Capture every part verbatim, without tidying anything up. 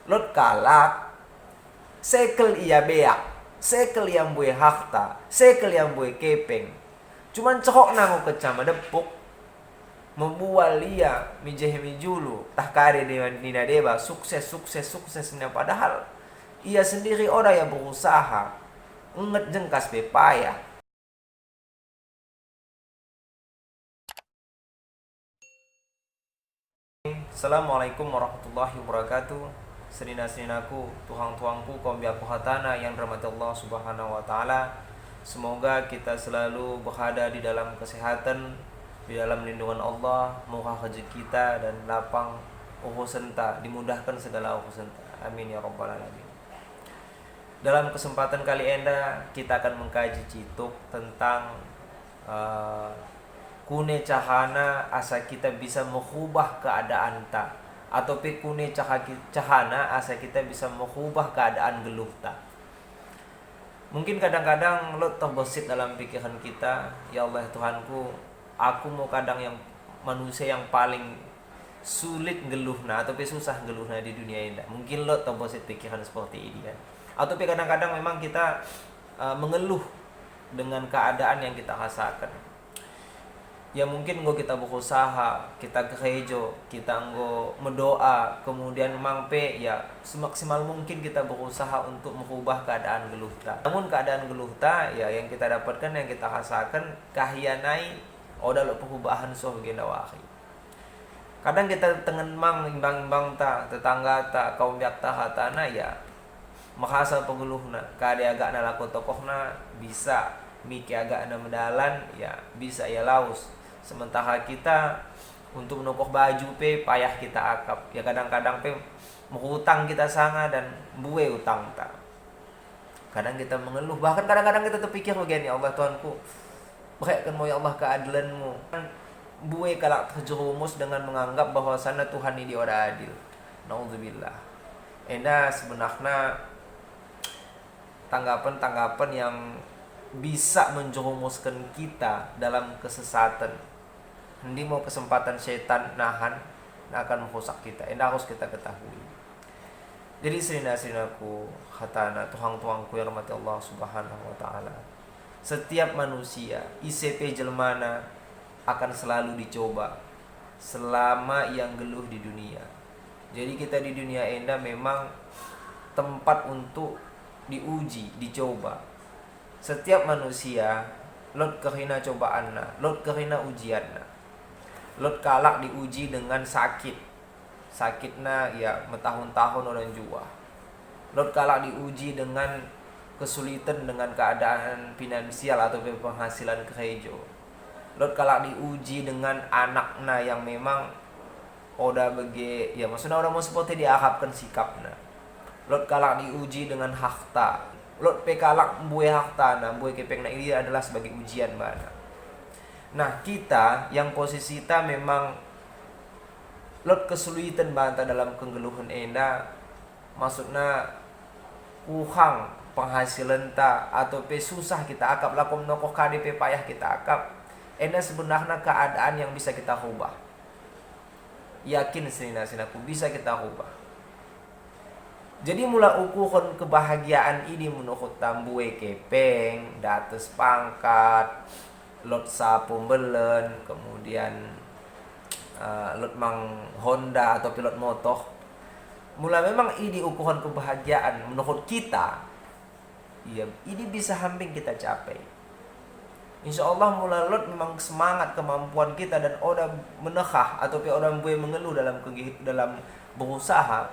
Lôt kalak, sekel ia beak, sekel ia mbue harta, sekel ia mbue kepeng. Cuman cok na ngon keucama depuk, meubual ia mijéh mijulu, tah kade nina deba sukses, sukses, sukses nina, padahal ia sendiri ora ia berusaha, enget jengkas be payah. Assalamualaikum warahmatullahi wabarakatuh. Senina-seninaku, tuhang-tuhangku, kaum biaku hatana yang dirahmati Allah Subhanahu wa Ta'ala. Semoga kita selalu berada di dalam kesehatan, di dalam lindungan Allah, murah rezeki ta dan lapang urusan ta, dimudahkan segala urusan ta. Amin ya rabbal alamin. Dalam kesempatan kali enda, kita akan mengkaji citok tentang, eh, kune cahana asa kita bisa mengubah keadaan ta, atau pe kune caha-, cahana asa kita bisa mengubah keadaan geuluh ta. Mungkin kadang-kadang lôt toh beusit dalam pikiran kita, "Ya Allah Tuhanku, aku mo kadang yang manusia yang paling sulit geuluh na, atau pe susah geuluh na di dunia ini." Mungkin lôt toh beusit pikiran seperti ini kan. Atau pe kadang-kadang memang kita, eh, mengeluh dengan keadaan yang kita rasakan. Ya, mungkin enggo kita berusaha, kita gereja, kita enggo meudoa, kemudian memang pe, ya, semaksimal mungkin kita berusaha untuk merubah keadaan geuluh ta. Namun keadaan geuluh ta, ya, yang kita dapatkan, yang kita rasakan, kahia nai oda lôt perubahan soh genda wari. Kadang kita teungeun mang imbang-imbang ta, tetangga ta, kaum biak ta, hata na, ya, merasa peuguluh na, ka di agak na lakoe tokoh na, bisa, mike agak na meudalan, ya, bisa ia laus. Sementara kita, untuk meunokoh baju pe payah kita akab. Ya, kadang-kadang pe meuhutang kita sanga dan bue utang ta. Kadang kita mengeluh, bahkan kadang-kadang kita terpikir bagian, "Ya Allah Tuhanku, berikan mo ya Allah keadilan-Mu." Bue kalak terjerumus dengan menganggap bahwasanya Tuhan ini orang adil. Naudzubillah. Enda sebenarnya tanggapan-tanggapan yang bisa menjerumuskan kita dalam kesesatan. Di mo kesempatan setan nahan, na akan merusak kita. Enda harus kita ketahui. Jadi, senina-seninaku, hata na tuhang-tuhangku yang rahmati Allah Subhanahu wa Ta'ala. Setiap manusia, ise pe jelma na, akan selalu dicoba selama yang geuluh di dunia. Jadi, kita di dunia enda memang tempat untuk diuji, dicoba. Setiap manusia lôt keuhina cobaan na, lôt keuhina ujian na. Lôt kalak diuji dengan sakit. Sakit na, ya, meutahun-tahun orang jua. Lôt kalak diuji dengan kesulitan dengan keadaan finansial atau pe penghasilan gereja. Lôt kalak diuji dengan anak na yang memang oda bege, ya, maksudnya orang mau seperti diharapkan sikap na. Lôt kalak diuji dengan harta. Lôt pe kalak bue harta na, bue kepeng na, ini adalah sebagai ujian bak na. Nah, kita yang posisi ta memang lôt kesulitan bak ta dalam kegeuluhan enda, maksudnya kurang penghasilan ta atau pe susah kita akab, lakoe meunokoh kade pe payah kita akab, enda sebenarnya keadaan yang bisa kita rubah. Yakin senina-seninaku bisa kita rubah. Jadi mula ukuran kebahagiaan ini menurut ta bue kepeng, di atas pangkat, lôt sa peumbelen, kemudian, eh, lôt mang Honda atau pe lôt motoh. Mula memang ini ukuran kebahagiaan menurut kita, ya, ini bisa hampir kita capai. Insya Allah mula lôt memang semangat kemampuan kita dan oda meuneuhah atau pe oda bue mengeluh dalam kegi-, dalam berusaha,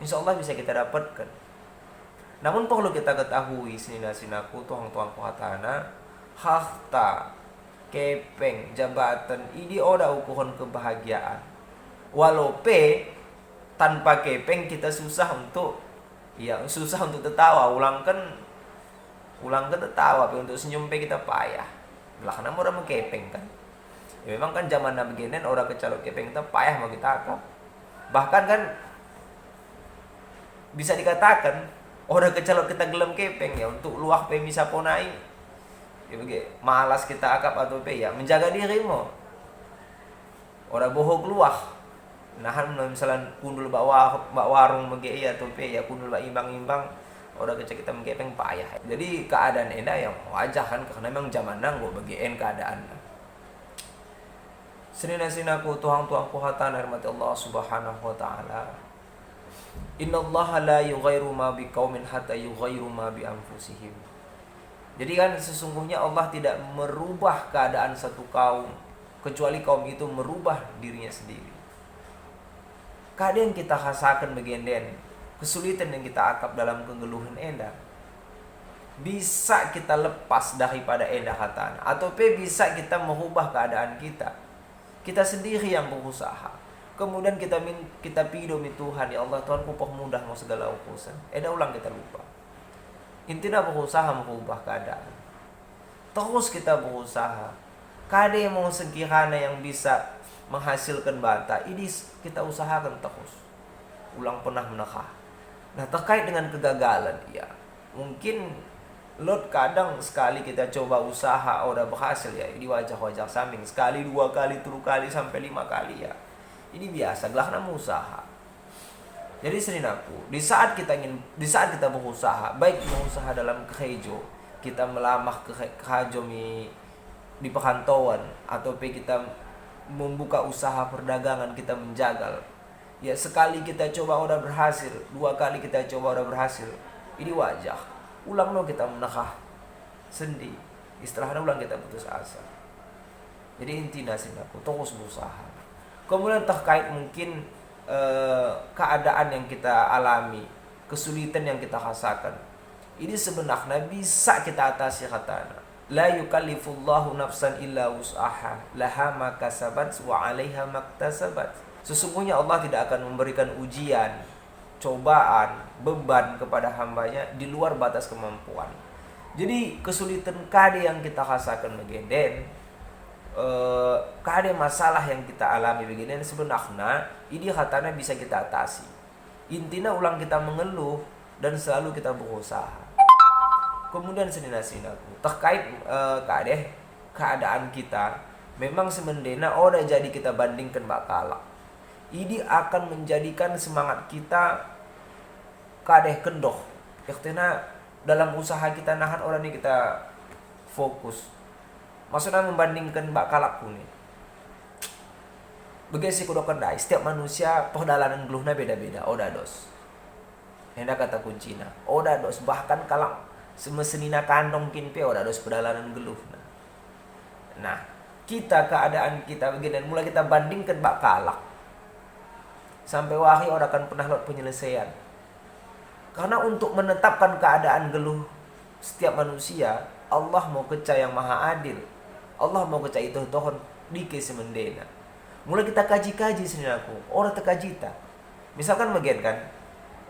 insya Allah bisa kita dapatkan. Namun perlu kita ketahui, senina-seninaku, tuhang-tuhangku hata na, harta, kepeng, jabatan, ini oda ukuran kebahagiaan. Walau pe tanpa kepeng kita susah untuk, ya, susah untuk tertawa. Ulangkan, ulangkan tertawa, tapi untuk senyum pe kita payah. Lah, karena orang meukepeng kan. Ya, memang kan zaman Nabi genen orang keucalok kepeng kita payah mau kita akab. Bahkan kan bisa dikatakan orang keucalok kita gelem kepeng ya untuk luah pe meusapo nai. Ya bagi malas kita akab atau pe ya menjaga diri mo. Orang bohong luah. Nahan misalan kundul bak wa-, bak warong meugék ie atau pih ya kundul bak imbang-imbang, ora keucak kita meugék péng payah. Jadi keadaan enda yang wajar kan, karena memang zaman nanggo bagi en keadaan. Seunina-seunina ku tuhan-tuhan ku hatan rahmati Allah Subhanahu wa taala. Innallaha la yughayyiru ma biqaumin hatta yughayyiru ma bi anfusihim. Jadi kan sesungguhnya Allah tidak merubah keadaan satu kaum kecuali kaum itu merubah dirinya sendiri. Kadang kita rasakan bagian den, kesulitan yang kita akap dalam kegelisahan enda. Bisa kita lepas daripada enda hatan, atau pe bisa kita merubah keadaan kita. Kita sendiri yang berusaha. Kemudian kita min-, kita pido mi Tuhan, "Ya Allah, Tuhan, ku permudah mau segala urusan." Eda ulang kita lupa. Intinya berusaha merubah keadaan. Terus kita berusaha. Kadang mau sekiranya yang bisa menghasilkan bata, ini kita usahakan terus. Ulang pernah meuneuha. Nah, terkait dengan kegagalan, ya. Mungkin lot kadang sekali kita coba usaha, oh, dah berhasil, ya. Ini wajar-wajar saming. Sekali, dua kali, tiga kali, sampai lima kali, ya. Ini biasa, gelah nama usaha. Jadi, seuninaku, di saat kita ingin, di saat kita berusaha, baik berusaha dalam kerejo, kita melamah ke, kerejo mi, di perantauan, atau pe kita membuka usaha perdagangan, kita menjagal. Ya, sekali kita coba udah berhasil, dua kali kita coba udah berhasil. Ini wajar. Ulang lo kita meuneuha sendi. Istilahnya ulang kita putus asa. Jadi intinya seuninaku, terus berusaha. Kemudian terkait mungkin, eh, keadaan yang kita alami, kesulitan yang kita rasakan. Ini sebenarnya bisa kita atasi katana. La yukallifullahu nafsan illa wus'aha, laha ma kasabat wa 'alaiha maktasabat. Sesungguhnya Allah tidak akan memberikan ujian, cobaan, beban kepada hambanya di luar batas kemampuan. Jadi, kesulitan kade yang kita rasakan bagian den, eh, kade masalah yang kita alami bagian den, sebenarnya ini katana bisa kita atasi. Intinya ulang kita mengeluh dan selalu kita berusaha. Kemudian seunina-seuninaku, terkait, eh, kadeh keadaan kita, memang seumeuntana oh dah jadi kita bandingkan bak kalak. Ini akan menjadikan semangat kita kadeh kendoh. Artinya dalam usaha kita nahan orang ni kita fokus. Maksudnya membandingkan bak kalak ku ni. Bagi si kudok kendai, setiap manusia perjalanan geluhna beda-beda. Oh dah dos. Henda kata kuncina. Oh dah dos. Bahkan kalak seumeuseunina kandong kin pe, oh dah dos perjalanan geluhna. Nah, kita keadaan kita begini, mulai kita bandingkan bak kalak. Sampai wahai orang akan pernah lot penyelesaian. Karena untuk menetapkan keadaan geluh setiap manusia, Allah mau keuca yang maha adil. Allah mau keuca itu tohon dike seumeuntana. Mulai kita kaji-kaji seuninaku, orang terkaji ta. Misalkan bagian kan,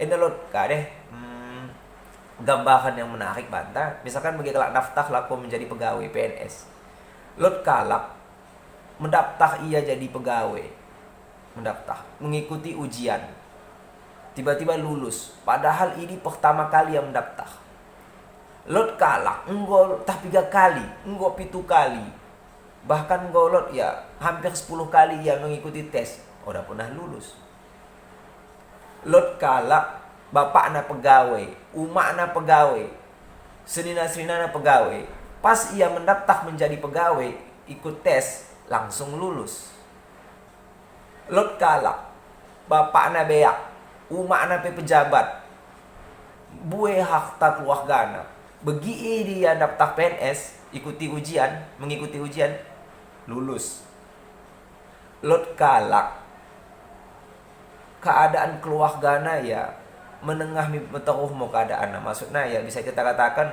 enda lot kadeh, hmm, gambaran yang menarik banta. Misalkan bagi kalak daftar laku menjadi pegawai P N S. Lot kalak mendaftar ia jadi pegawai, mendaftar, mengikuti ujian. Tiba-tiba lulus, padahal ini pertama kali ia mendaftar. Lot kalak, enggol tah tiga kali, enggol pitu kali. Bahkan enggol lot ya, hampir sepuluh kali ia mengikuti tes. Oh dah pernah lulus. Lot kalak, bapakna pegawai, umakna pegawai, seunina-seuninana pegawai. Pas ia mendaftar menjadi pegawai, ikut tes, langsung lulus. Lot kalak, bapakna beak, umakna pe pejabat, bué harta keluargana. Bagi ia daftar P N S, ikuti ujian, mengikuti ujian, lulus. Lot kalak, keadaan keluargana ya menengah mi-, meuteurôh mo keadaan. Maksudna ya bisa kita katakan,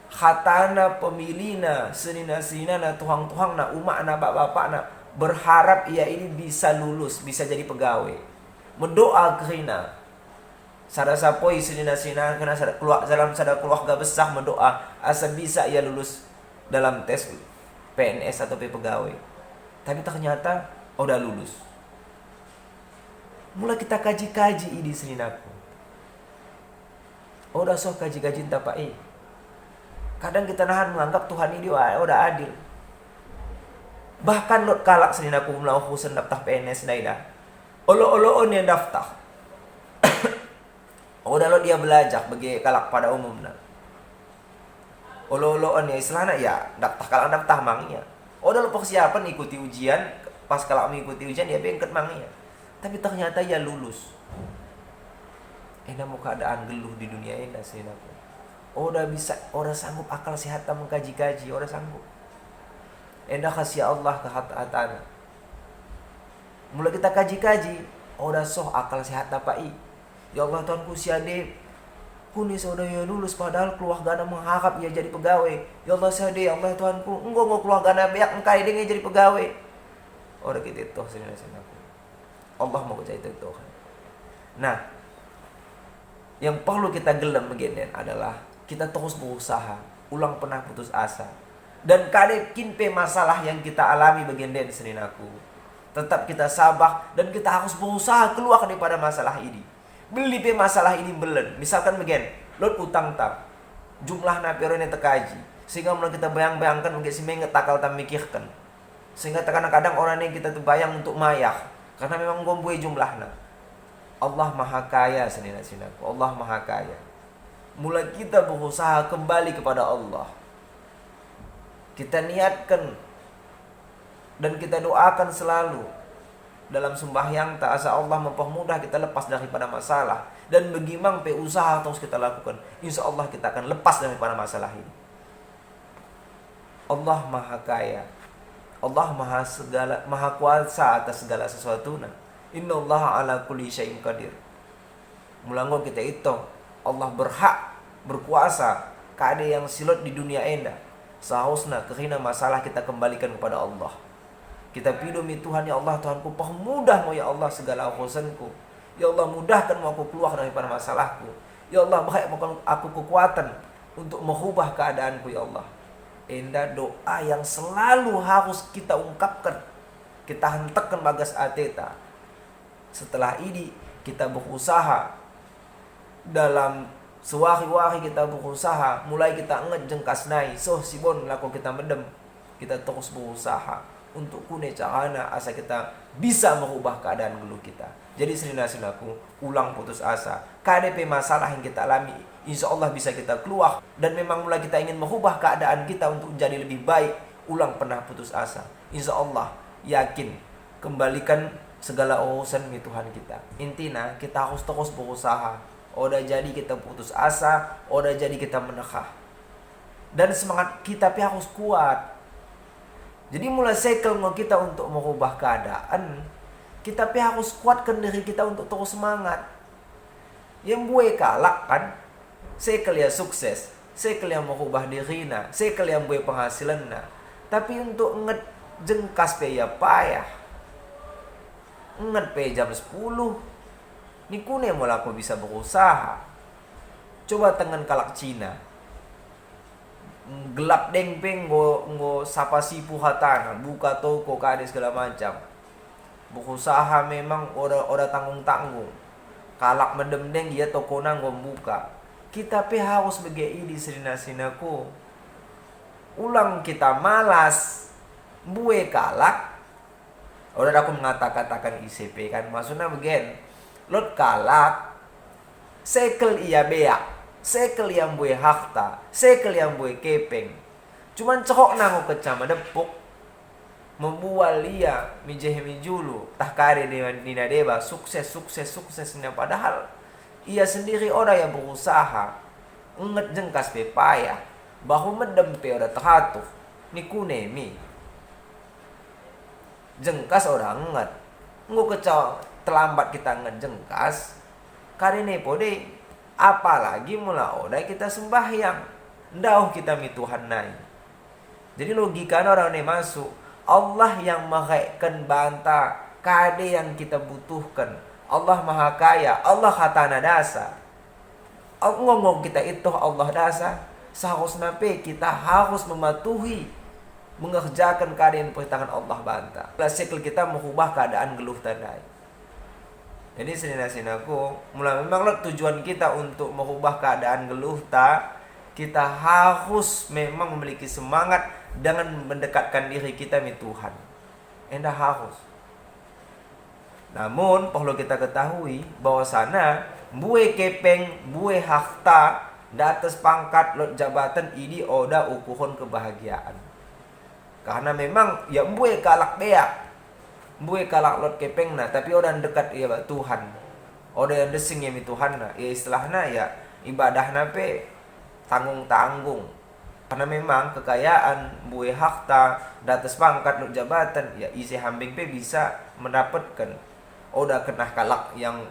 hatana, pemilihna, seunina-seuninana, tuhang-tuhangna, umakna, bak-bapakna berharap ia ini bisa lulus, bisa jadi pegawai. Mendoa kerina. Sada sapoi seunina-seunina kena sada keluar dalam sada keluarga besar mendoa asa bisa ia lulus dalam tes P N S atau pe pegawai. Tapi ternyata oh dah lulus. Mula kita kaji-kaji ini seuninaku. Oh dah soh kaji-kaji entah pak eh. Kadang kita nahan menganggap Tuhan ini oh dah adil. Bahkan lot kalak seuninaku mula urusan daftar P N S dah. Olo-olo on nyang daftah. Oda lôn dia beulajah bagi kalak pada umum na. Olo-olo on nyang istilah na ya, daftah kalak daftah mang ya. Oda lôn persiapan ikuti ujian, pas kalak mengikuti ujian dia bengket mang ya. Tapi ternyata ia lulus. Enda mau keadaan geluh di dunia enda sinaku. Oda bisa, oda sanggup akal sehat ta mengkaji-kaji, oda sanggup. Enda khasiat Allah keu hata-hatana. Mula kita kaji-kaji, oda soh akal sehat tapai. Ya Allah Tuhanku, si Ade kuni seudeh ia lulus padahal keluargana mengharap ia jadi pegawai. Ya Allah si Ade, ya Allah Tuhanku, enggo ngo keluargana biak engkai deng ia jadi pegawai. Oda kita toh sini sini aku. Allah mau jadi toh. Nah, yang perlu kita gelem bagian adalah kita terus berusaha, ulang pernah putus asa. Dan kadang kin pe masalah yang kita alami bagian sini aku. Tetap kita sabar dan kita harus berusaha keluar daripada masalah ini. Beli pe masalah ini belen. Misalkan bagian, lot utang ta. Jumlah na piro ni tekaji. Sehingga mula kita bayang-bayangkan mungkin semengat takal ta mikirkan. Sehingga terkadang-kadang orang ni kita terbayang untuk mayah. Karena memang gomboi jumlahna. Allah Maha Kaya sini nak sinaku. Allah Maha Kaya. Mula kita berusaha kembali kepada Allah. Kita niatkan dan kita doakan selalu dalam sembahyang ta asa Allah mempermudah kita lepas daripada masalah dan begimang pe usaha terus kita lakukan. Insya Allah kita akan lepas daripada masalah ini. Allah Maha Kaya. Allah Maha segala, Maha Kuasa atas segala sesuatu na. Innallaha ala kulli syai'in qadir. Mula ngo kita itong, Allah berhak, berkuasa, kada yang silot di dunia enda. Seharusnya kerina masalah kita kembalikan kepada Allah. Kita pidomi Tuhan, ya Allah Tuhanku, permudah mo ya Allah segala urusanku. Ya Allah mudahkan mo aku keluar daripada masalahku. Ya Allah beri aku kekuatan untuk merubah keadaanku ya Allah. Enda doa yang selalu harus kita ungkapkan, kita hentakkan bagas ateta. Setelah idi kita berusaha dalam seuwari-wari kita berusaha, mulai kita enget jengkas nai soh sibon lako kita medem. Kita terus berusaha untuk kune carana asa kita bisa merubah keadaan geluh kita. Jadi sirina sinaku, ulang putus asa. Kada pe masalah yang kita alami, insya Allah bisa kita keluar. Dan memang mula kita ingin merubah keadaan kita untuk jadi lebih baik, ulang pernah putus asa. Insya Allah, yakin, kembalikan segala urusan mi Tuhan kita. Intina kita harus terus berusaha. Oda jadi kita putus asa, oda jadi kita meunekah. Dan semangat kita pi harus kuat. Jadi mula sekel ngo kita untuk merubah keadaan, kita pi harus kuatkan diri kita untuk terus semangat. Yang bue kalak kan, sekel ia sukses, sekel ia merubah diri na, sekel ia bue penghasilan na. Tapi untuk enget jengkas pe ia payah. Enget pe jam sepuluh, ni kune mula ko bisa berusaha. Coba tangan kalak Cina. Gelap deng peng ngo, ngo sapa sipu hatan, buka toko kade segala macam. Berusaha memang ora, ora tanggung-tanggung. Kalak medem deng ia toko na ngo buka. Kita pe harus begei di sirina sinaku. Ulang kita malas, bue kalak. Orang aku mengata-katakan I C P kan, maksudnya begin. Lot kalak, sekel ia beak, sekel yang bue harta, sekel yang bue kepeng. Cuman cehok nango kecama depuk, membual ia mijeh mijulu, tah kare nina deba, sukses, sukses, sukses. Padahal ia sendiri orang yang berusaha, enget jengkas pe payah, bahu medem pe orang terhatuh, ni kune mi. Jengkas orang enget. Ngo kecau terlambat kita enget jengkas, karine pode. Apalagi mula odai kita sembahyang, ndauh kita mi Tuhan nai. Jadi logika orang ni masuk, Allah yang mereken banta kade yang kita butuhkan. Allah Maha Kaya, Allah hatana dasa. Ngomong kita itoh Allah dasa, seharusnya pe kita harus mematuhi, mengerjakan keadaan perintahkan Allah banta. Lah sikal kita merubah keadaan geluh tadai. Jadi sirina sinaku, mula memang lot tujuan kita untuk merubah keadaan geluh ta, kita harus memang memiliki semangat dengan mendekatkan diri kita mi Tuhan. Enda harus. Namun, perlu kita ketahui bahwasana mbué kepeng, mbué harta, di atas pangkat lôt jabatan idi oda ukuhon kebahagiaan. Karena memang ya mbué kalak beak. Mbué kalak lôt kepeng na, tapi oda dekat ya bak Tuhan. Oda nyang desing ya mi Tuhan na. Ya istilahna ya ibadah na pe tanggung-tanggung. Karena memang kekayaan, mbué harta, di atas pangkat lôt jabatan, ya ise hambeng pe bisa mendapatkan. Oda keunah kalak nyang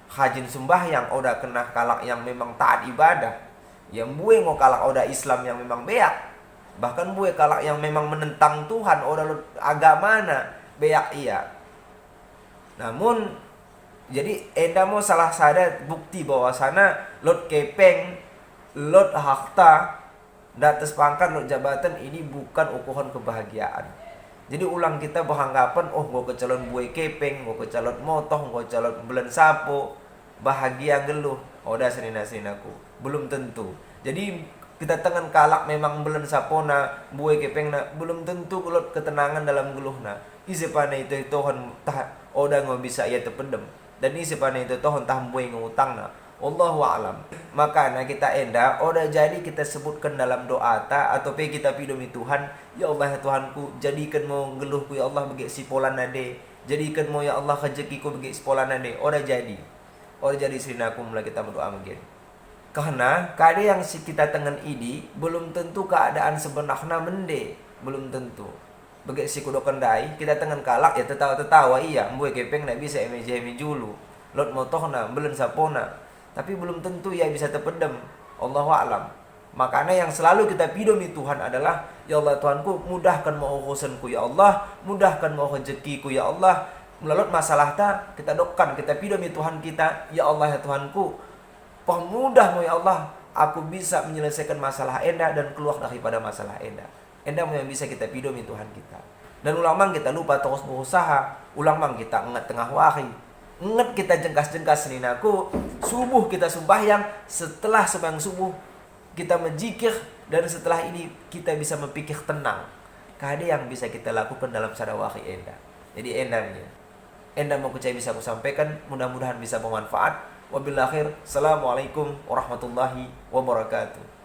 hajin sembahyang, oda keunah kalak nyang memang taat ibadah. Ya mbué ngo kalak oda Islam nyang memang beak. Bahkan mbué kalak nyang memang menentang Tuhan, oda lôt agama na beak ia. Namun, jadi enda mo salah sada bukti bahwasana lôt kepeng, lôt harta, di atas pangkat, lôt jabatan ini bukan ukuhon kebahagiaan. Jadi ulang kita beranggapan, oh, ngo keucalon mbué kepeng, ngo keucalon motoh, ngo keucalon buleuen sapo, bahagia geuluh. Oda seunina-seuninaku, belum tentu. Jadi kita tangan kalak memang buleuen sapo na, mbué kepeng na, belum tentu lôt ketenangan dalam geuluh na. Ise pane itu Tuhan tah oda ngo bisa ia teupeudem. Dan ise pane itu Tuhan tah mbué ngo utang na. Wallahu a'lam. Makana kita enda oda jadi kita sebutkan dalam doa ta atau pe kita pidomi Tuhan, ya Allah ya Tuhanku, jadikan mo geuluhku ya Allah beugét sipolan ade. Jadikan mo ya Allah rezekiku beugét sipolan ade. Oda jadi. Oda jadi seuninaku meula kita meudoa mungkin. Karena kadang si kita tangan idi belum tentu keadaan sebenarnya mende, belum tentu. Beugét sikudok keundai, kita tangan kalak ya tetawa-tetawa iya, mbué kepeng na bisa eme jemi julu. Lôt motoh na, buleuen sapo na. Tapi belum tentu ia bisa teupeudem. Allahu a'lam. Makana yang selalu kita pidomi Tuhan adalah, ya Allah Tuhanku, mudahkan mo urusanku ya Allah, mudahkan mo rezekiku ya Allah. Melalot masalah ta, kita dokkan, kita pidomi Tuhan kita, ya Allah ya Tuhanku, permudah mo ya Allah, aku bisa menyelesaikan masalah enda dan keluar daripada masalah enda. Enda mo yang bisa kita pidomi Tuhan kita. Dan ulang mang kita lupa terus berusaha, ulang mang kita ingat tengah hari. Ingat kita jengkas-jengkas seuninaku, subuh kita sembahyang, setelah sembahyang subuh kita mejikir, dan setelah ini kita bisa mepikir tenang. Kada yang bisa kita lakukan dalam sada hari enda. Jadi enda ni. Enda mau kecai bisa aku sampaikan, mudah-mudahan bisa bermanfaat. Wabillahi khair. Assalamualaikum warahmatullahi wabarakatuh.